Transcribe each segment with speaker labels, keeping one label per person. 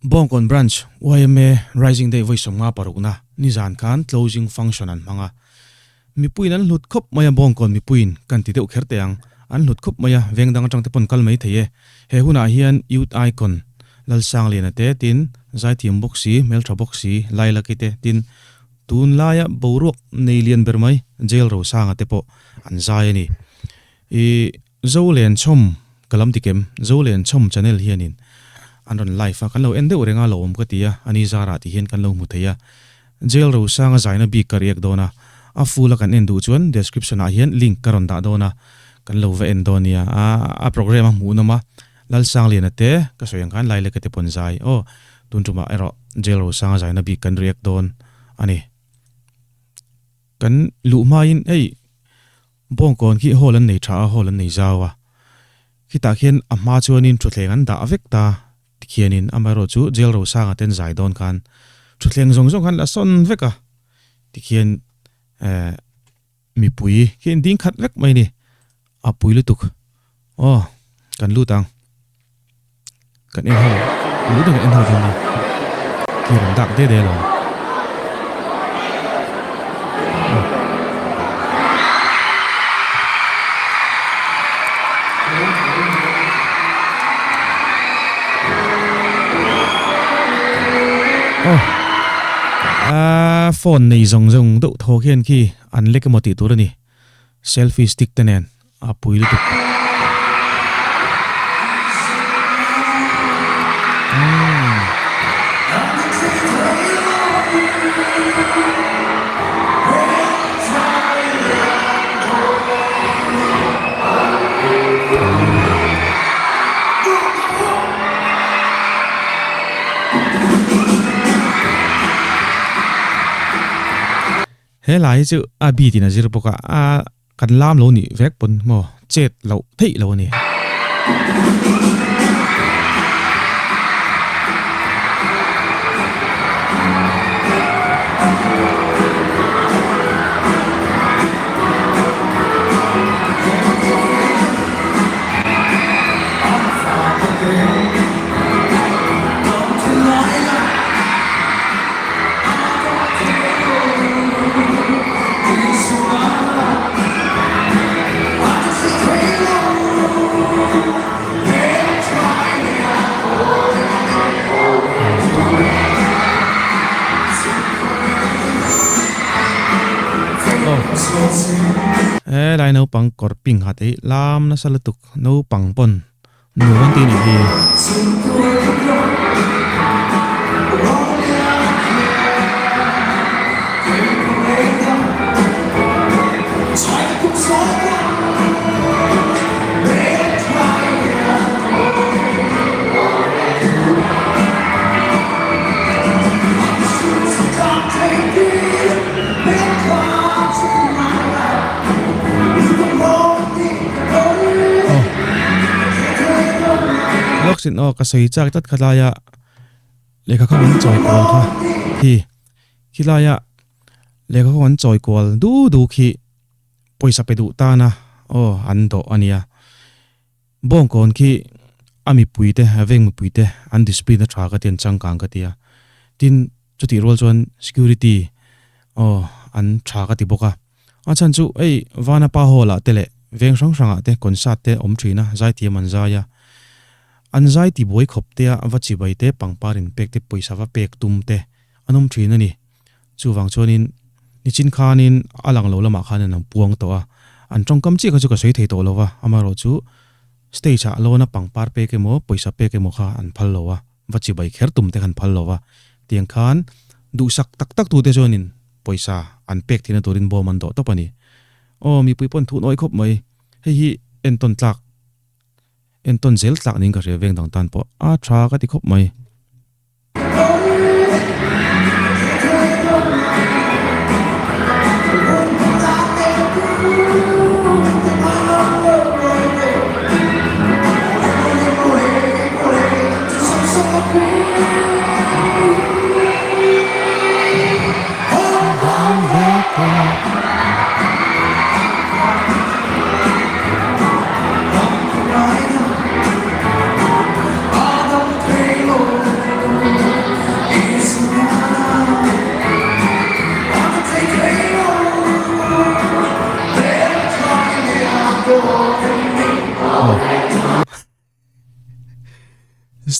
Speaker 1: Bawngkawn Branch yma Rising Day vawi 50 parukna nizan khan closing function an hmang a. Mipuiin an hlut khawp mai a, Bawngkawn mipuiin kan ti deuh kher teh ang. An hlut khawp mai a, veng dang atang te pawn kal mai thei e. He hunah hian Youth Icon Lalsangliana te tin, Zaithiam bawk si, Hmeltha bawk si, Lailaki te tin, tunlaia boruak nei lian ber mai Jail Rosanga te pawh an zai a ni. I Zolenchawm ka lam tikem, Zolenchawm channel hianin an rawn live a, kan lo en deuh reng a, lo awm ka ti a, a ni zarah ti hian kan lo hmu thei a. Jail Rosanga zaina bik ka riak dawn a, a full a kan en duh chuan description ah hian link ka rawn dah dawn a, kan lo va en dawn nia. A program a hmuhnawm a, Lalsangliana te ka sawi ang khan Laileka te pawn zai aw, tun tumah erawh Jail Rosanga zaina bik kan riak dawn a ni. Kan luh hmain hei Bawngkawn khi hall an nei tha a, hall an nei zau a. Khitah khian a hma chuanin thutthleng an dah vek ta tikhianin amaherawhchu Jail Rosanga ten zai dawn khan thutthleng zawng zawng khan la sawn vek a tikhian eh mipui khi an ding khat vek mai a ni. A pui lutuk. Aw kan lut ang. Kan en ho lut ang kan en ho dawn a khi rawn dak de de lo. Aw a phone nei zawng zawng deuh thaw khian khi an lek emaw tih tur a ni selfie stick te nen. A pui lutuk. He lai hi chu a beat in a zir bawk a a. Kan lam lo nih vek pawn maw chet loh theih lo a ni. Helai naupang kawr pink ha te hi lam nasa lutuk naupang pawn nuam an ti a nih hi. Lawksin aw ka sawi chak tlat kha laia lehkha kha an chawi kual kha khi khilaia lehkha kha an chawi kual du du khi pawisa pe duh tana aw an dawh a nia Bawngkawn khi a mipui te a veng mipui te an discipline a tha ka ti an changkang ka ti a tin chutih rual chuan security aw an tha ka ti bawk a. A chhan chu hei Vanapa Hall ah te leh veng hrang hrang ah te concert te awm thin a, zaithiam an zai a. An zai ti buai khawp te a va chibai te pangpar in pek te pawisa va pek tum te an awm thin a ni. Chuvang chuanin nichin khanin a lang lo lamah khan an puang tawh a, an tawngkam chiah kha chu ka sawi thei tawh lo va, amaherawh chu stage ah lawna pangpar pek emaw pawisa pek emaw kha an phal lo a. Va chibai kher tum te khan phal lo va, tiang khan duhsak tak tak tute chuanin pawisa an pek theihna turin bawm an dawh tawp a ni. Aw, mipui pawn thuh nawi khawp mai. Hei hi entawn tlak, entawn zel tlak niin ka hria veng dang tan pawh a tha ka ti khawp mai.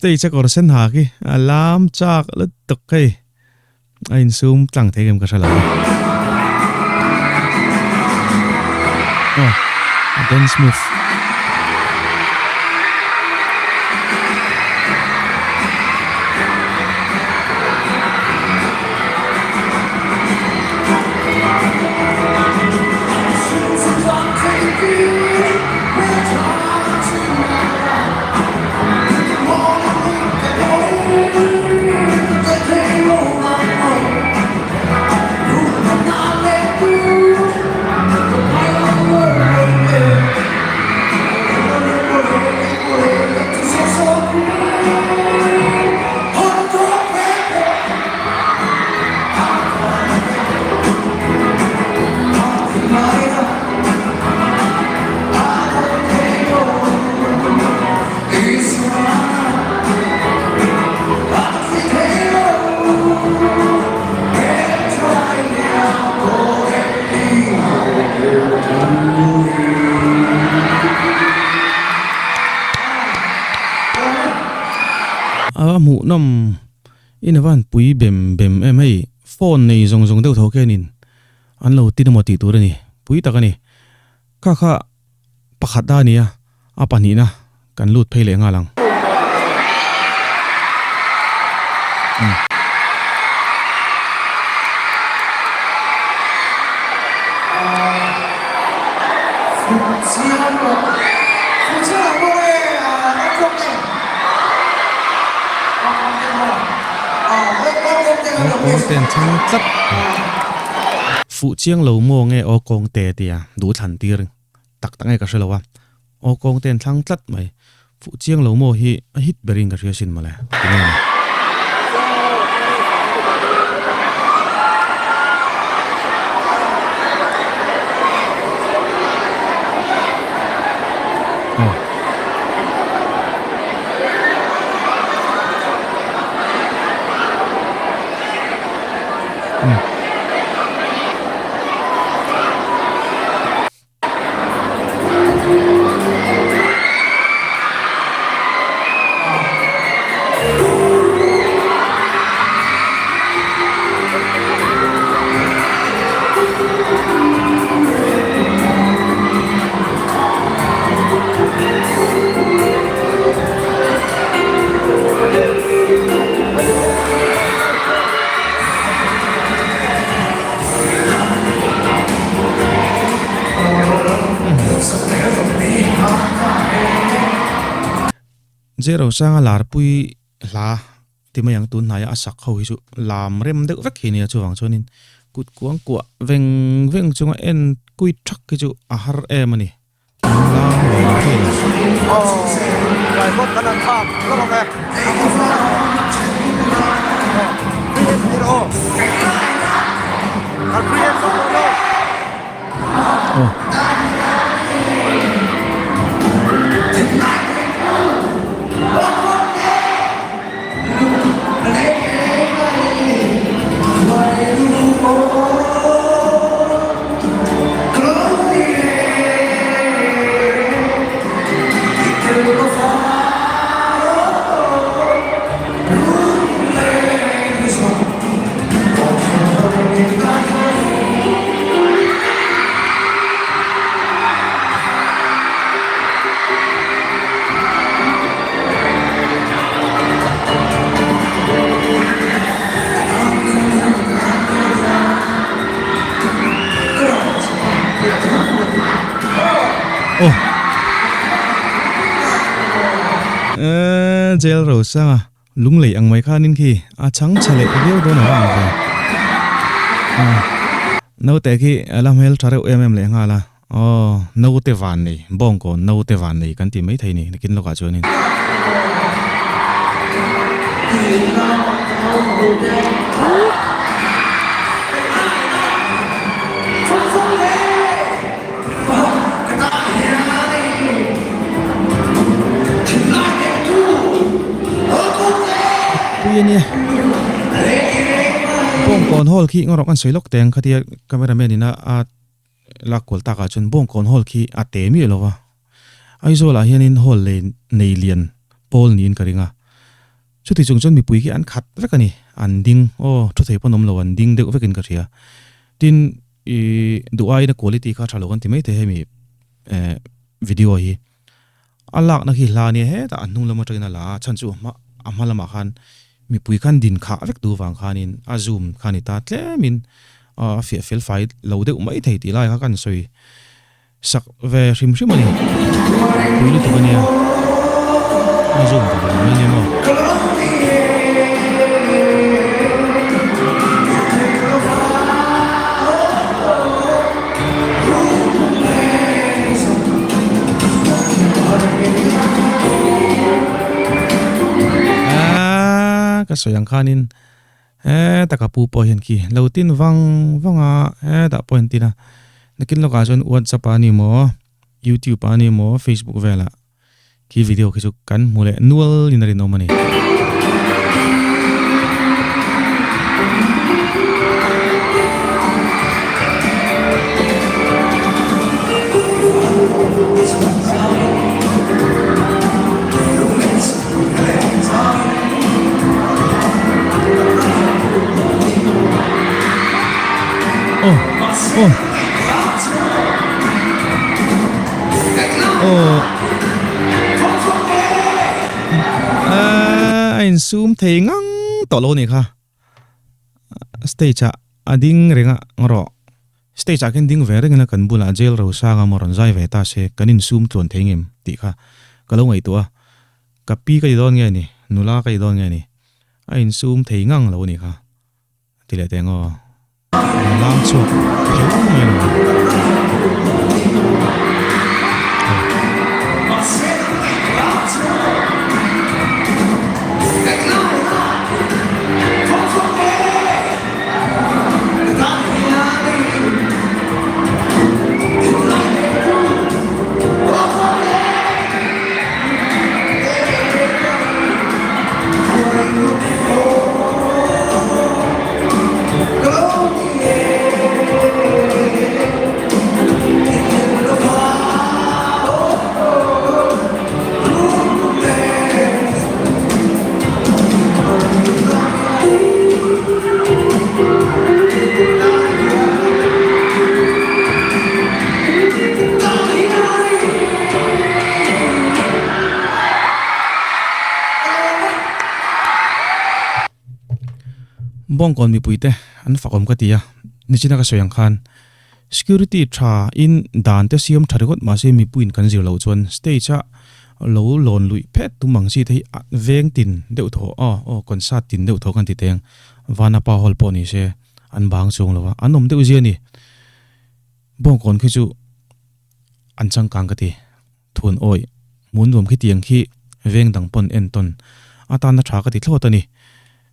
Speaker 1: Stage a kawr sen ha khi a lam chak lutuk hei a insum tlang thei em ka hre lo a. Aw a dance move. A hmuhnawm in a van pui bem bem em hei phone nei zawng zawng deuh tho khianin an lo tin emaw tih tur a ni pui tak a ni kha kha pakhat a ni a a pahnihna kan lut phei leh nghal ang. Aw kawngte an chhang tlat. Fuh chiang lo maw nge aw kawngte tia duh thlan tir tak tak nge ka hre lo a. Aw kawngte an thlang tlat mai. Fuh chiang lo maw hi a hit berin ka hria sin mawle tinge ni. Aw. Umm. Zero sanga larpui hla ti mai ang tun hnaia a sak ho hi chu lam rem deuh vek hi nia chuvang chuanin kut kuang kuah veng veng chunga en kui thak hi chu a har em a ni. Aw Eh jail ro sanga lunglei ang mai khanin khi a chhang chhe leh viau dawn a vang ve naute khi a la hmel tha reuh em em leh nghal a aw naute van nei bawngkawn naute van nei kan tih mai thei ni nakin lawkah chuanin. Pui a nia. Bawngkawn hall khi engawrh kan sawi lawk teng khatia cameraman in a lak kual takah chuan Bawngkawn hall khi a te miah lo va. Aizawl ah hianin hall lei nei lian pawl niin ka ring a. Chuti chung chuan mipui khi an khat vek a ni, an ding, aw, thu thei pawn awm lo, an ding deuh vekin ka hria. Tin, i duh aiin a quality kha a tha lo kan ti mai thei hemi video hi. A lakna khi hla ania hetah a hnung lam atangin a la a, chhan chu a hma a hma lamah khan mipui khan din khah vek duh vang khanin a zoom kha a ni ta tlemin a fiah fel fai lo deuh mai thei tih lai kha kan sawi sak ve hrim hrim a ni. Pui lutuk ania a zoom ta ve mai ania maw. Ka sawi ang khanin heta ka pu pawh hian khi lo tin vang vang a hetah pawh hian tin a nakin lawkah chuan whatsapp ah a ni maw youtube ah a ni maw facebook velah Khi video khi chu kan hmu leh nual in a rinawm a ni. Oh, oh. Oh. A insum thei ngang tawh lo ni kha. Stage ah a ding reng a rawh. Stage ah khin ding ve reng ila kan bulah jail ro sang a maw rawn zai ve ta se kan insum tluan thei ngem tih kha ka lo ngaihtuah a. Ka pi ka ti dawn nge ni, nula ka ti dawn nge ni. A insum thei ngang lo ni kha. Ti leh teh ngaw. An lam chhuak pheuh mai a ni. Bawngkawn mipuite an fakawm ka ti a, nichina ka sawi ang khan security tha in dan te siam tha ringawt mahse mipuiin kan zir loh chuan stage a lo lawn luih phet tum ang chi te hi a veng tin deuh thaw aw aw concert tin deuh thaw kan ti teng Vanapa hall pawh ni se an bang chuang lo a an awm deuh zia a ni. Bawngkawn khi chu an changkang ka ti. Thun awih, hmun nuam khi tiang khi veng dang pawn en tawn atana tha ka ti thlawt a ni.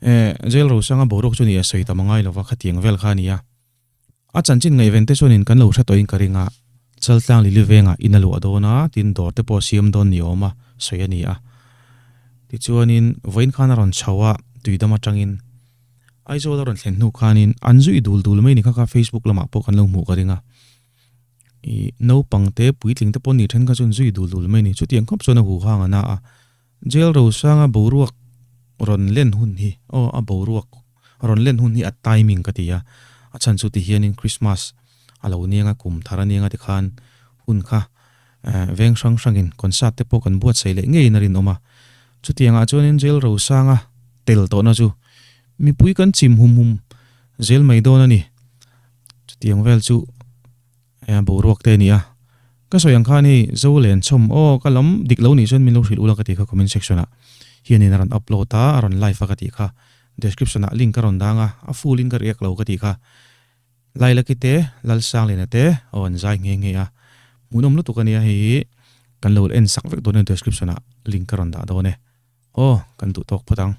Speaker 1: Eh, jail rosanga boruak chu ni a sawi tam a ngai lova khatiang vel kha a ni a. A chanchin ngaihven te chuanin kan lo hre tawhin ka ring a, Chaltlang Lili vengah in a luah dawn a, tin dawr te pawh siam dawn ni awm a sawi a ni a. Tichuanin vawiin khan a rawn chho a, tuidam atangin Aizawl a rawn thlen hnu khanin an zui dul dul mai ni kha kha Facebook lamah pawh kan lo hmuh ka ring a. Ih naupang te puitling te pawh ni then kha chuan zui dul dul mai a ni. Chutiang khawp chuan a hu hang a na a. Jail Rosanga boruak rawn len hun hi aw a boruak rawn len hun hi a timing ka ti a. A chhan chu ti hianin Christmas a lo niang a kum thar a niang a tikhan hun kha veng hrang hrangin concert te pawh kan buatsaih leh ngeiin a rinawm a. Chutiangah chuanin Jail Rosanga tel tawhna chu mipui kan chim hum hum zel mai dawn a ni. Chutiang vel chu boruak te a ni a. Ka sawi ang khan hei Zo len chhawm aw ka lam dik lo nih chuan min lo hrilh ula ka tih kha comment section ah hianin a rawn upload a, a rawn live a ka tih kha. Description ah link ka rawn dang a, a full in ka react lo ka tih kha. Lailaki te, Lalsangliana te aw an zai nghe nghe a. Hmuhnawm lutuk a nia hei hi kan lo en sak vek dawn e description ah link ka rawn dah dawn e. Aw kan duh tawk phawt ang.